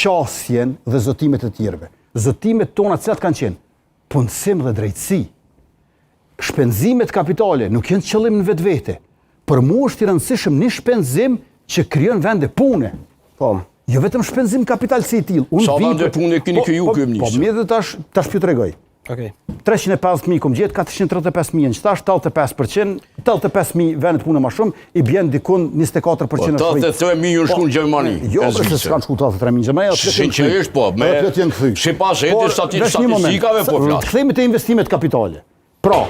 qasjen dhe zotimet e tjerëve. Zotimet tona cilat kanë qenë? Punësim dhe drejtësi. Shpenzimet kapitale nuk janë qëllim në vetvete. Për mua është i rëndësishëm një shpenzim që krijon vende pune. Po. Jo vetëm shpenzim kapital si i tillë. Unë Sa vende pune keni po, kriju po, kryeministër? Po, mirë dhe tash tash po ju tregoj. Okej. 350.000 kom gjetë, 435.000 në qetash, 85%, 85.000 vende pune ma shumë, i bjen dikun 24% po, është rrit. 83.000 ju shku në Gjermani. Jo, bre, se s'kanë shku 83.000 në Gjermani, Sinqerisht po, me plot janë kthy. Sipas statistikave po flas. Kthehemi te investimet kapitale. Pra,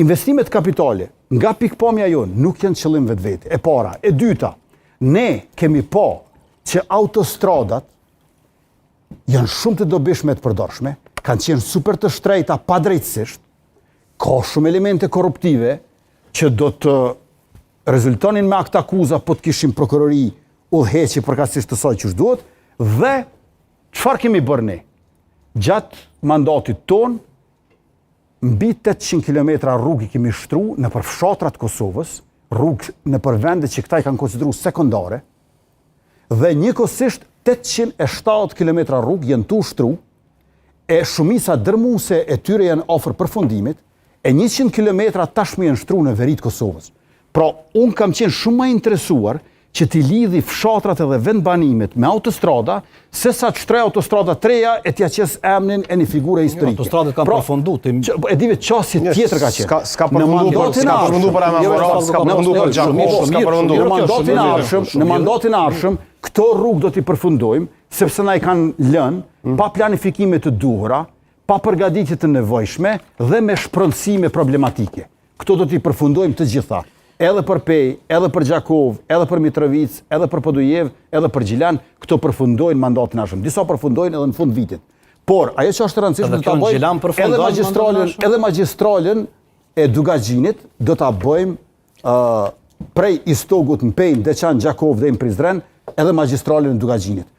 investimet kapitale nga pikëpamja jonë nuk janë qëllim vetvete. E para, e dyta, ne kemi pa që autostradat janë shumë të dobishme të përdorshme, kanë qenë super të shtrejta padrejtësisht, ka shumë elemente korruptive që do të rezultonin me aktakuza po të kishim prokurori udhëheqje përkatësisht të saj qysh duhet, dhe çfarë kemi bërë ne? Gjatë mandatit tonë, mbi 800 km rrugë i kemi shtru nëpër fshatrat Kosovës, rrugë nëpër vende që këta i kanë konsideru sekondare, dhe njëkohësisht 870 kilometra rrugë janë tu shtru, e shumica dërmuese e tyre janë afër përfundimit, e 100 kilometra tashmë janë shtru në veri të Kosovës. Pra, unë kam qenë shumë më interesuar që t'i lidhi fshatrat edhe vendbanimet me autostrada, se sa të shtroj autostrada të reja e t'ja qes emnin e një figure historike. Autostradat kanë pra, përfundu. Ti... Që, e dive qasje tjetër ka qenë. S'ka, s'ka përfundu për, s'ka përfundu për Anamoravë, s'ka përfundu për Gjakovë, s'ka përfundu. Në mandatin e ardhshëm, në mandatin e ardhshëm, këto rrugë do t'i përfundojmë, sepse na i kanë lënë mm. pa planifikime të duhura, pa përgatitje të nevojshme dhe me shpronësime problematike. Këto do t'i përfundojmë të gjitha, edhe për Pejë, edhe për Gjakovë, edhe për Mitrovicë, edhe për Podujevë, edhe për Gjilan, këto përfundojnë mandatin e ardhshëm. Disa përfundojnë edhe në fund vitit. Por, ajo që është e rëndësishme do ta bëjmë edhe magjistralen, edhe magjistralen e Dukagjinit do ta bëjmë uh, prej Istogut në Pejë, Deçan, Gjakovë dhe në Prizren, edhe magjistralen e Dukagjinit.